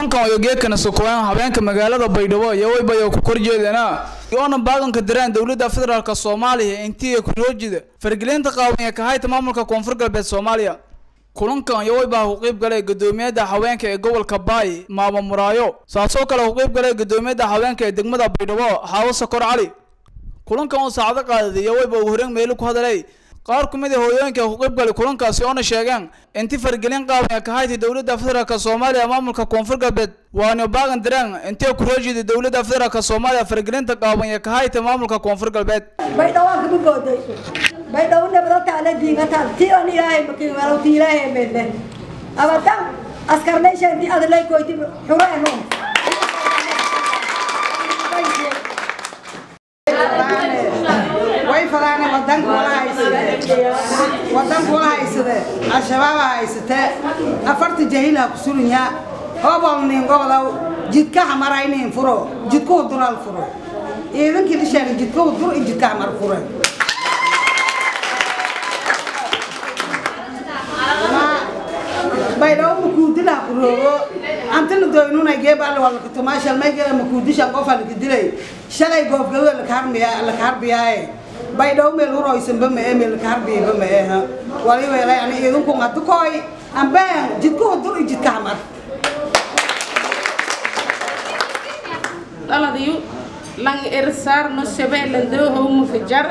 Geekana sokoyan habeenka magaalada Baydhabo iyo waybayo ku korjeedana yoona baaganka diraan dowladda federaalka Soomaaliya intii ku roojida fargelinta qaawan ee ka hayta maamulka Koonfur Galbeed Soomaaliya. Kulankan iyo wayba ku qayb galay gudoomiyada haweenka ee gobolka Baay, Maamo Muraayo, saasoo kale ku qayb galay gudoomiyada haweenka ee degmada Baydhabo, Xaawo Sokor Cali. Kulankan oo saacado qaaday iyo wayba ugu horreyn meel ku hadalay qaar ku mid ah hooyooyinka ku qayb galay kulankaasi, oona sheegeen intii fargelin qaawan ka haytay dowladda federaalka Soomaaliya maamulka Koonfur Galbeed, waana baagan direen intii ku roojida dowladda federaalka Soomaaliya fargelinta qaawan ka haytay maamulka Koonfur Galbeed. Baydhabo ka booday, Baydhabo nabada taala, diinga taal, tii aan Ilaahay makiin walaw tii Ilaahay meelle abadan askarnaysa intii adlay koyti xureeno. Way fadaane wadanka wala haysade, wadanka wala haysade, Al-Shabaab haysatee, afarta jahila ku surinyaa hoobol nin gobodow jidka hamaraynin furo, jidka hudural furo, ciidankii la sheegay jidka hudur iyo jidka hamar fure. Baydhabo makuudilaha ku roogo antina doynunay geebaale waa lakatumaa shalmaygeeda makuudishan qofaa laka dilay shalay goofgaduda laka harbiyaaye. Baydhabo meel huroysanba ma e, meel laka harbiyayba ma eha wali weelay ani iidankun hadda ambeen jidka hudur iyo jidka hamar. Dhaladayu lang ersaarno shabeelandoohow makajar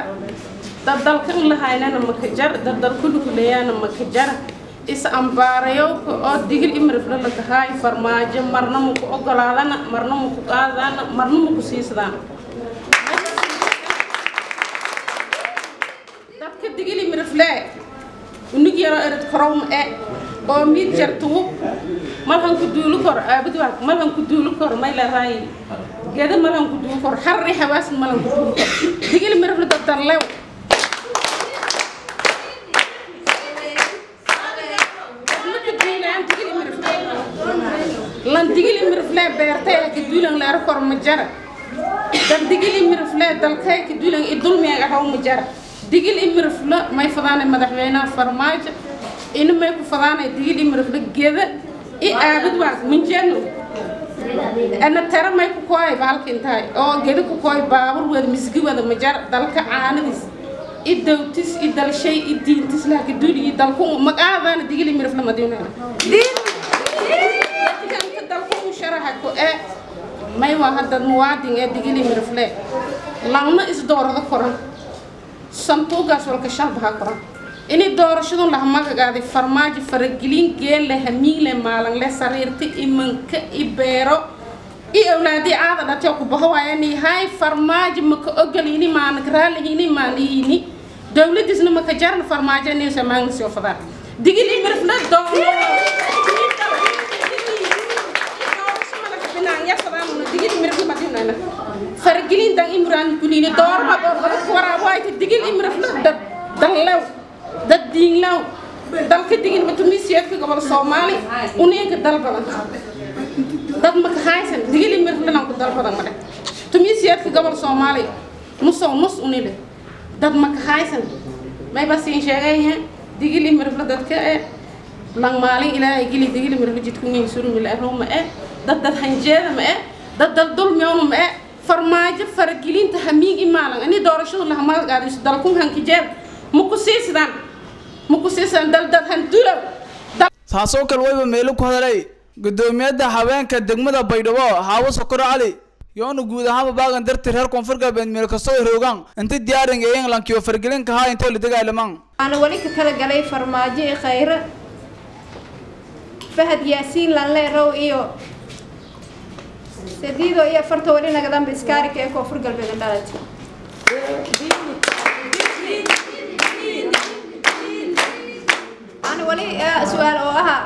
dad dalkan lahaynana makajar dad dalkulukuleyaana makajar is ambaarayowka oo Digil Imirifla lakahaay. Farmaajo marna maku ogolaadana, marna maku qaadana, marna maku siisadaan. Dadka Digil Imirifle unug yaro erid korowma e oo miid jartugu malhan ku duulu kor aabud waag malhan ku duulu kor mayla raay geda malhan ku duulu kor xarri xawaasin malhan ku duulu kor. Digil Mirifle dad darlew lan Digil Mirifle beertay ka duulan la kor ma jara. Dad Digil Mirifle dalkay ka duulan i dulmiga haw ma jara. Digil Mirifle may fadaanay madaxweynaha Farmaajo ina may ku fadaanay Digil Mirifle geda i aabud waag minjeeno ana tara may ku kooy bahalka intahay oo geda ku kooy baabur wada misgi wada ma jara. Dalka caanadiis i dawtis i dalshay i diintis laha ka duuli i dalku magaadaana Digil Mirifle madiinana dalku sharaxa ku ee may waa hadda muwaadin ee Digili Mirifle langna is doorada koran santuugaas walka shalbaha koran inay doorashadun laha magagaaday Farmaajo faragelin geen leh hamiin leh maalan leh sariirta imanka i beero i awlaadii aada dhatay ku baho waayani hay. Farmaajo maka ogolini maana raalihini maanihini dowladiisna maka jarna. Farmaajo inay samayn soo fadaan Digili Mirifle doono fargelin dan imraan kulini doorma dadka waraabwaayta. Digil Imrifle dad danlew, dad diinlew, dalka Digil matumiisiyeedka gobol Soomaali uniinka dal badan dad maka haysan. Digil Imirifle lanku dal badan male tumiisiyeedka gobol Soomaali nusow nus unile dad maka haysan. Mayba siin sheegayha Digil Imirifle dadka e lang maalin Ilaahay gili Digil Imirifle jidkungin surumila ma e dad dad hanjeeda ma e dad dad dulmiyowna ma e. Farmaajo faragelinta hamiig imaalan ani doorashadu lahamagaadayso dalkun hankijeed maku siisidaan, maku siisidaan dal dad handulow. Taasoo kale wayba meelo ku hadalay gudoomiyada haweenka degmada Baydhabo, Xaawo Sokor Cali, yoona guud ahaanba baagan darti reer Koonfur Galbeed meel kastoo ay roogaan inta diyaarin eeyan lankiyo fargelin ka haa intoo la dagaalamaan. Ana wali ka tala galay Farmaajo i Khayre Fahad Yaasiin lanleerow iyo sadiido iyo afarta wali nagadanba iskaarika ee Koonfur Galbeed dhalatay. Ana wali su-aal oo ahaa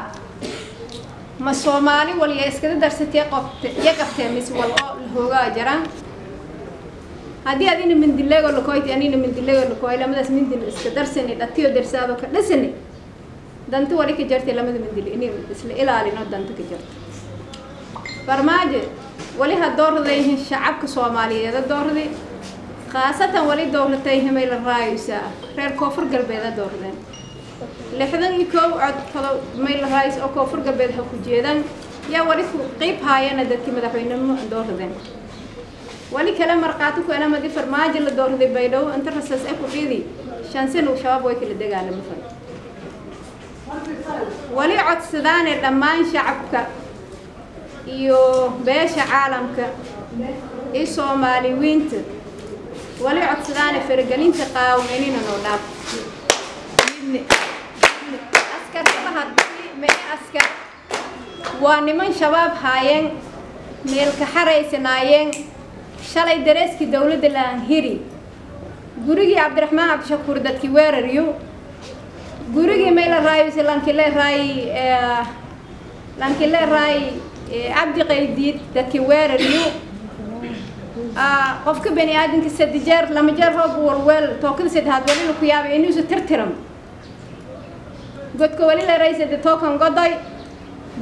ma Soomaali waliya iskaga darsatay qobte iyo qabtee mise wal oo la hoogaa jiraan? Haddii adina mindileego lakoyti anina mindileego lakoy lamadaas mindil iska darsani dhatiyo darsaado ka dhisani danta wali ka jartay lamada mindil inay isla ilaalino danta ka jarta. Farmaajo wali ha dooradayhin shacabka Soomaaliyeed dooraday, khaasatan wali dooratay himay la raayusa reer Koonfur Galbeed dooradeen 61 cod todo may la raayis oo Koonfur Galbeed ha ku jeedaan. Yaa wali ku qeyb haayana dadkii madaxweynenimo dooradeen. Wali kale marqaati ku ana madi Farmaajo la doorday Baydhabo inta rasaas ay ku dhiidi 5 sano Shabaab way kala dagaalama fal. Wali codsadaane dhammaan shacabka iyo beesha caalamka iyo Soomaaliwiinta, wali codsadaane faragelinta qaawan inina noo dhaaf. Askartaba haddii mee askar waa niman Shabaab haayeen meel ka xaraysanaayeen shalay dareeskii dowladda laan hiri gurigii Cabdiraxmaan Cabdishakuur dadkii weeraryo gurigii meyla raayuse lankile raay lankile raay Cabdi Qaydiid dadkii weeraryo. Qofka bani aadamka saddex jeer lama jeer hoob walweel tookada saddexaad wali ku yaabay inuusu tirtiram godka wali la raysada tookan godoy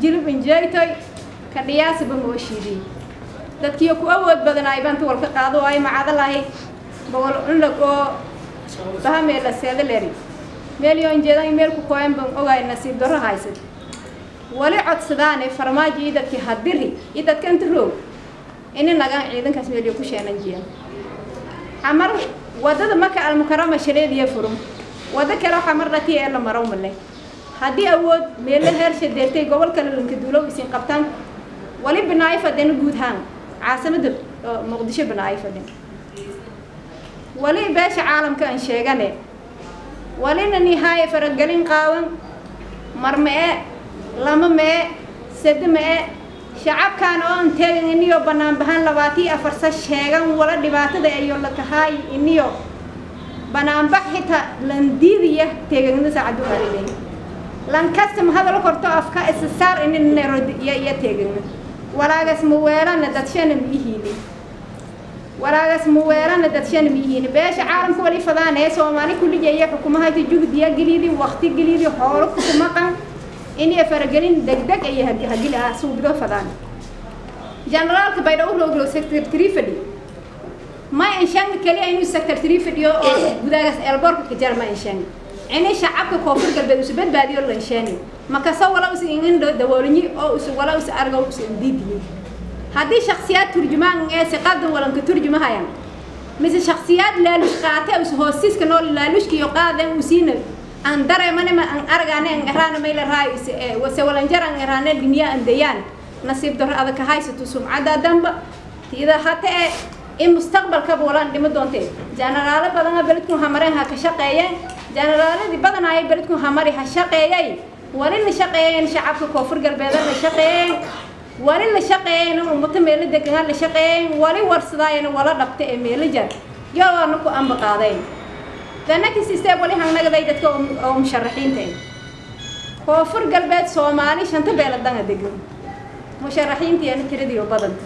jilib injeeytoy ka dhiyaasaba mooshiidii dadkii ku awood badan ay banta walka qaado ay macadalahay 100 cunug oo bahamee la seeda leeri meel yoo injeedan meel ku kooyan ban ogaay nasiib darro haysad. Wali codsadaane Farmaajo iyo dadkii hadiri iyo dadka inta roog ini nagaan ciidankaas meel ku sheenan jiya Xamar wadada Maka Almukarama shaleediya furum wada kale Xamar dhati ee la maro male haddii awood meelo heersha deertay gobol kale lanka duulow isin qabtaan wali banaay fadeen guud ahaan caasimada Muqdisho banaay fadeen. Wali beesha caalamka aan sheegane walina nihaaya faragelin qaawan mar mee lama mee sade mee shacabkan oo aan teegin iniyo banaan bahan 24 sa sheegan wala dhibaatada ayo la kahay iniyo banaan bax xitaa landiidiya teegagna saacadu arilay lan kasta ma hadal korto afka isa saar in Nairobi iya teegagna walaagas muweerana dadshana mihiini walaagas muweerana dadshana mihiini. Beesha caalamka wali fadaan ee Soomaali kulligeeya xukumaha juhdiya gelidi waqti gelidi xoolo ku maqan inay faragelin degdeg ay hagil ah suubido fadaan. Generaalka Baydhabo roogro sector 3 fadhi ma inshan kaliya inuu sector 3 fadhiyo oo gudaagaas elborka ka jar ma inshan inay shacabka Koonfur Galbeed usu badbaadiyo la inshaani makasa wala us ingin dawoolinyi oo us wala us arga us diidiyo haddii shakhsiyaad turjumaan ee si qaldan walanka turjumahayaan mise shakhsiyaad laalush qaatay us hoosiska nool laalushka iyo qaadan usiina aan dareemana ma aan argaana aan eraana mayla raay wase walanjar aan eraana dunya aan dayaan nasiib darro adag ka haysato sumcadda damba tida hata ee in mustaqbalka walaan dhimo doontee. Jeneraalo badan beledku hamareen ha ka shaqeeyeen jeneraaladii badan ay beledku hamari ha shaqeeyay wali la shaqeeyeen shacabka Koonfur Galbeed la shaqeeyeen wali la shaqeeyeen ummada meelo degan la shaqeeyeen wali warsadaayeen wala dhabta ee meelo jar yoo aanu ku amba qaadeen danaki system wali hangnagaday dadka oo musharaxiinta Koonfur Galbeed Soomaali shanta beeladan degan musharaxiinta yana tiradii badanta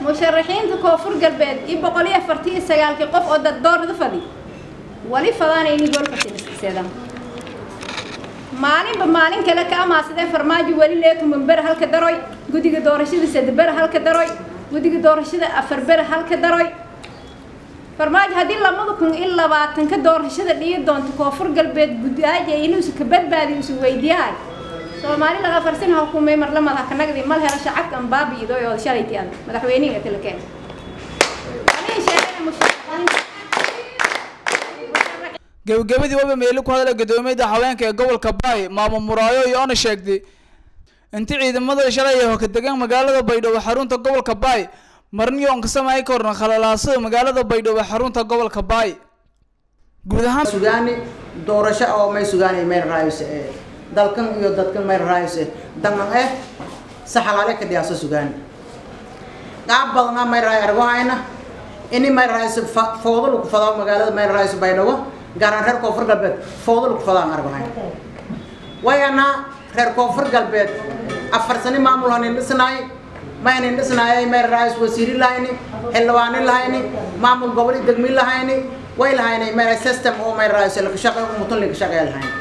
musharaxiinta Koonfur Galbeed iyo 149 qof oo dad doorada fadhi wali fadaanay in goolka tiniskeeda maalinba maalin kale ka amaasadeen Farmaajo wali leetu member halka daroy gudiga doorashada 3 ber halka daroy gudiga doorashada 4 ber halka daroy. Farmaajo haddii 2020 ka doorashada dhihi doonto Koonfur Galbeed gudaaja inuu ka badbaadiyo isu weydiyahay Soomaali laga farsin hukumay mar lamada ka nagdi mal helo shacabka aan baabiido oo shalay tiyan madaxweynaha talakeen ani sheegana musharaxiinta. Gabagabadii waba meelo ku hadalay gudoomiyada haweenka ee gobolka Baay Maamo Muraayo iyo ona sheegtay intii ciidamada shalay ay ka degan magaalada Baydhabo xarunta gobolka Baay marniyo on ka sameey korna khalalaasada magaalada Baydhabo xarunta gobolka Baay guud ahaan. Sugaani doorasho oo may sugaani meel raayis ee dalkan iyo dadkan meel raayis daman saxalaale ka dhiyaaso sugaani qaab badan may raay argo hayna ini may raayis foodo lagu fadaa magaalada may raayis Baydhabo gaar ahaan reer Koonfur Galbeed foodo lagu fadaan argo hayna wayana reer Koonfur Galbeed 4 sano maamul hanin dhisnaay ma hanin dhisnaay may raayis wasiiri lahayni xildhibaano lahayni maamul gobol degmi lahayni way lahayni may system oo may raayis la shaqo mutun la shaqo lahayni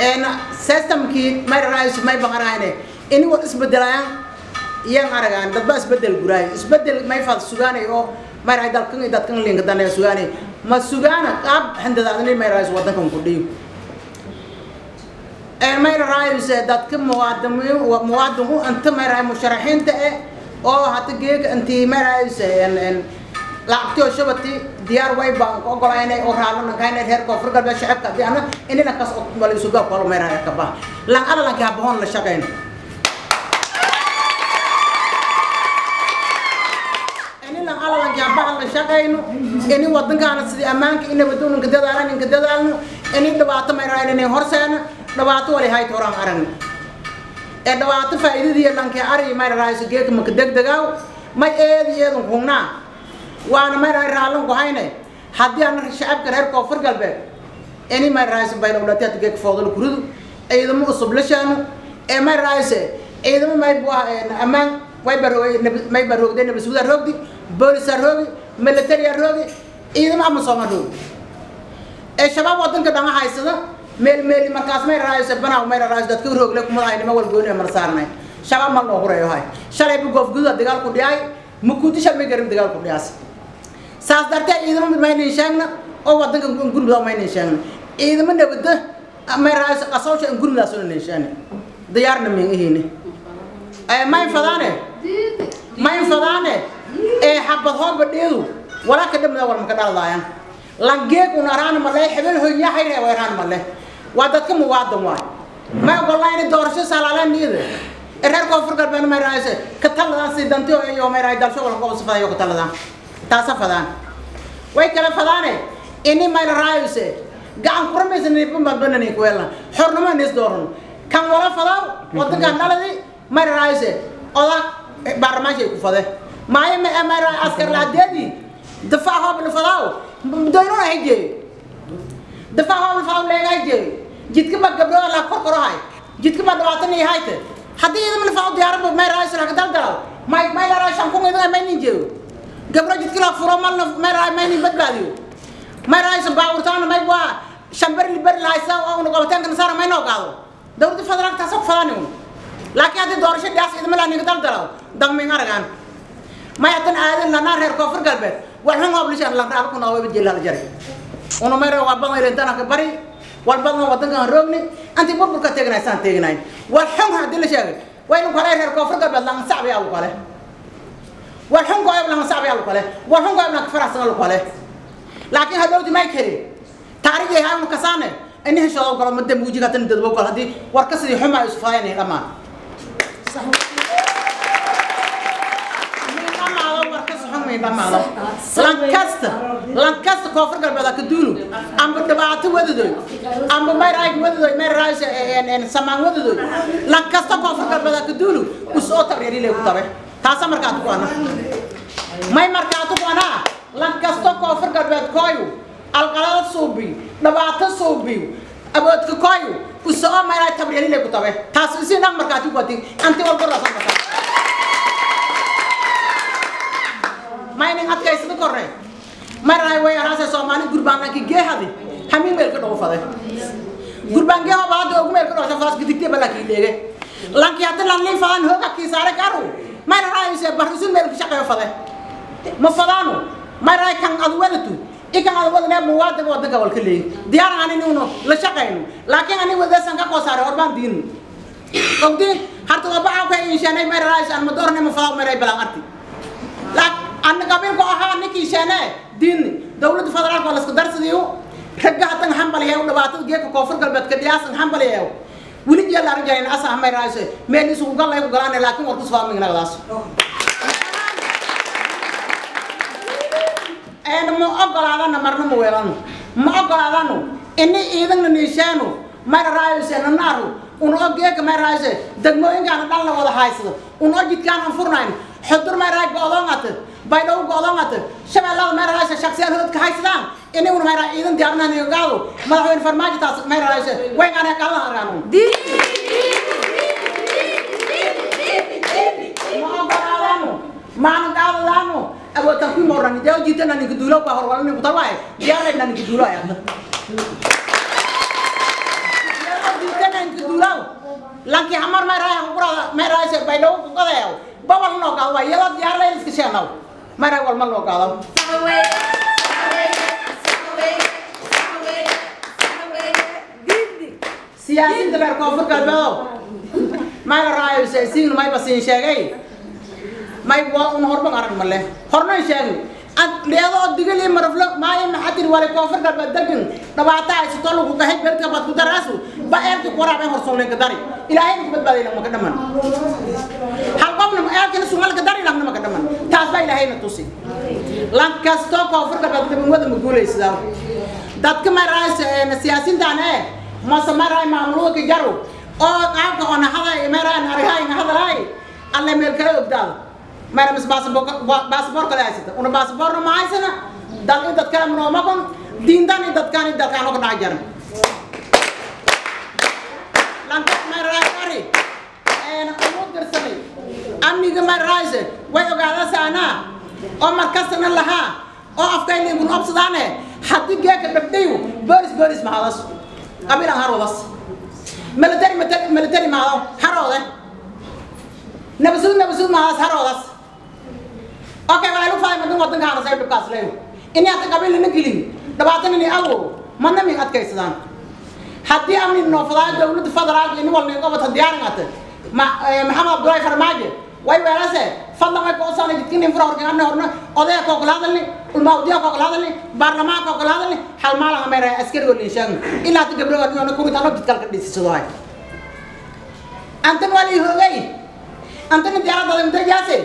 een systemkii may raayis may baqarayne ini wad isbedelayaan iyaan aragaan dad ba isbedel guraay isbedel may fad sugaanay oo may raay dalkan iyo dadkan linka danay sugaanay ma sugaana qaab xindadaadni may raayis wadankan ku dhiyo. May raayuse dadka muwaadinku anta may raay musharaxiinta oo hata geega intii may raayuse lacagtii oo shabati diyaar way baan ku ogolaynay oo raallo nankaynay reer Koonfur Galbeed shacabka haddii ana inina kas wala isu gaab wala may raay ka bah lan ala lanka haboon la shaqeyn inina ala lanka haboon la shaqeyno ini wadankaana sidii ammaanka ina wadoonka dadaalan inka dadaalno ini dhibaato may raay inay horseena dhibaato wali hayt horaan aragno ee dhibaato faa'iidadii lanka ari may raayso geeka maka degdegaaw may eed eedan hugnaa waana may raay raallan ku haynay haddii aan shacabka reer Koonfur Galbeed ini may raayso baydhowlateed geeka foodal kuridu ciidamo cusub la shaano ee may raayso ciidamo may buu ammaan way baroogay may baroogday nabad sugida roogdi boolis roogi military roogi ciidamo ama Soomaali roogi ee shabaab wadanka dhan haysada meel meel markaas may raayso banaa may raayso dadka roogle kuma haynima wal gooni mar saarnay shabaab mal noo horeeyo hay shalay bu goof guud dagaal ku dhiyay mukuudisha may garin dagaal ku dhiyaas saas darteed ciidamo mid may sheegna oo wadanka gurmud may sheegna ciidamo nabada may raayso qasawsha gurmudaas oo sheegna diyaarna min ihine ee may fadaane ee xabad hooba dheedu wala ka dhamada war ma ka dhaldayaan langeeg una araan ma leh hebel hoya hayre weeraan ma leh waa dadka muwaadan waay ma ogolayn doorasho salaalan niida reer Koonfur Galbeed may raayse ka taladaan si dantiyo iyo may raay dalsho wala qof safaayo ka taladaan taasa fadaan way kala fadaane ini may raayse gacan ku ramaysan inay bambanay ku weelan xornimo nis dooran kan wala fadaw wadanka dhaladi may raayse oda barnaamij ku fade maay ma raay askar la deedi dafaac hoob la fadaw doonona hayje dafaac hoob la fadaw leega hayje jidka ba gabdho la kor kor hay jidka ba dhawaatan ay hayte haddii idin la fadaw diyaar may raayse la dal dalaw may may la raashan ku idin may nin jeeyo gabdho jidka la furo mal may raay may nin badbaadiyo may raayse baawurtaan may waa shambar li bar laaysa oo uu qabataan kan saar may noo qaado dawladda federaalka taas ku fadaanay laakiin haddii doorasho dhiyaas idin la ninka dal dalaw dagmin aragaan may hatan aadan lana reer Koonfur Galbeed waxaan hoblishan la raal ku naaway jilal jari una may waa badan ilaa ka bari wal badan wadanka roogni anti burburka teegnay saan teegnay wal xun hadii la sheegay way nu kale reer Koonfur Galbeed lan sacbi aw kale wal xun ko ay lan sacbi aw kale wal xun ko ay lan faraxsan aw kale laakiin hadowdi may kari taariikh ay ka saane in hesho galo madam wujiga tan dadbo kale hadii war ka sidii xuma isku faayeen dhamaan Lancaster Koonfur Galbeed ka duulu amba dhibaato wadadoy amba may raay wadadoy may raay en samaan wadadoy Lancaster Koonfur Galbeed ka duulu u soo tabreeri leey ku tabe taas markaa ku ana may markaa ku ana Lancaster Koonfur Galbeed kooyu alqalad suubi dhibaato suubi aboodka kooyu u soo may raay tabreeri leey ku tabe taas isina markaa ku wadi anti walba rasan markaa maynin adkaysada korre maray way araasa Soomaali gurbaanka geehadi hamin meel ka dhoofaday gurbaan geeha baad ugu meel ka dhoofay faras gidigtay balaki leege lanki hada lan lin faan hooga ki saare karu may raayse barhusun meel ka shaqeeyo faday ma fadaano may raay kan ad wadatu ikan ad wadana muwaadin wadanka walka leey diyaar aan inuu la shaqeyno laakiin ani wadasan ka qosaare horbaan diin ogdi harta waxa ka inshaanay may raayse aan madoornay ma fadaa may raay balan arti laakiin أنا قبل كو أها نكي شأنه دين دولة فدرالك ولا سكدر سديو رجع حتى نحمل ياو نباتو جيك كوفر قلبت كدياس نحمل ياو ولي جل أرجعين أسا هم رايسة مين يسوق الله يقولان لكن وركوس فاهم من غلاس أنا ما أقول هذا نمرنا مويلانو ما أقول هذا نو إني إذن نيشانو ما رايسة ننارو ونوجيك ما رايسة دموين كان الله ولا هايسة ونوجيك كان أنفرناين حضر ما رايك بعضهم بايلو قادمته شمال ما رايش شخصيات هود كهيسدان إني ون ما راي إذن ديارنا نيجادو ما هو إنفرماج تاس ما رايش وين أنا كلا هرانو ما قادمو ما نقادمو أبو تكوي موراني ده جيتنا نيجدولو بحر ولا نيجدولو ديارنا نيجدولو يا جيتنا نيجدولو لكن همر ما راي ما رايش بايلو قادمو بابا نوقع ويلا ديارنا يسكشناو ما راي والله نوقع Siyaasiyiinta reer Koonfur Galbeedow may la raayaysa siin may basiin sheegay may waa un horban arag male horna sheegay ad leedo digil iyo maraflo maay maxadir wala Koonfur Galbeed degan dhabaata ay sito lagu gahay beerka baad ku daraasu ba eerka qoraab hor soo leen ka dari ilaahay ku badbaadiyay lama ka dhaman hal qofna ma eerka sumal ka dari lama ka dhaman taas baa ilaahay na tusi lan kasto Koonfur Galbeed degan wada ma guuleysada dadka ma raaysa siyaasiyiintan ma samaray maamulka jaro oo qaabka ona haday meeraan argay hadalay alle meel kale ogdaado meera mis baasaboor kale haysata una baasaboorna ma haysana dal in dadka ma ma kon diintan in dadkan in dadkan oo dhac jaran lan ka meera ari een ugu dirsanay amniga ma raayse way ogaada saana oo markasna laha oo afkayna kun obsadaane hadii geeka dhabdayu boris ma hadas qabiil harodas military ma harode nabsud ma harodas okay wala lu faay madan wadanka hada sayb kaas leeyo in aad qabiil na gelin dhabaatan in awo manna min adkaysadaan hadii amni noo fadaa dawladda federaalka in walna qabata diyaarinata ma Maxamed Abdullahi Farmaajo way weerase fadlan way qoosana jidkin in fura horgan horna odaya ko kala hadalni ulmaawdiya ko kala hadalni baarlamaanka ko kala hadalni hal maalin ma meeray askari oo liishan ilaa ta gabdho oo ku ritaan jidka ka dhisisado hay antan wali hoogay antan diyaarada inta jaase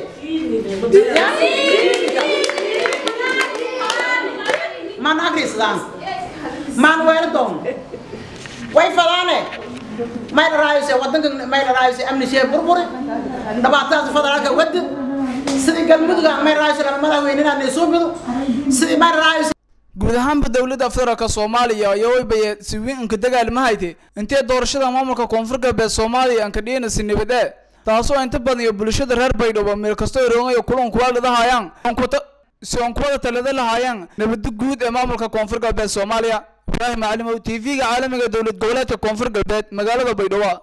man agrisdan man weerdon way fadane may raayse wadanka may raayse amni shay burbur dhabaataas federaalka wad sidii galmudug may raayse madaxweynaha neesuubido sidii may raayse Guud ahaanba dowladda federaalka Soomaaliya ayaa way bayay si weyn ka dagaalmahayd intee doorashada maamulka Koonfur Galbeed Soomaaliya aan ka dhigana si nabad ah taasoo inta badan iyo bulshada reer Baydhabo meel kasto ay roongayo kulan ku wada si aan kuwada talada lahaayeen nabad guud ee maamulka Koonfur Galbeed Soomaaliya. Ibrahim Macalimow TV-ga caalamiga dowlad goboleedka Koonfur Galbeed magaalada Baydhabo.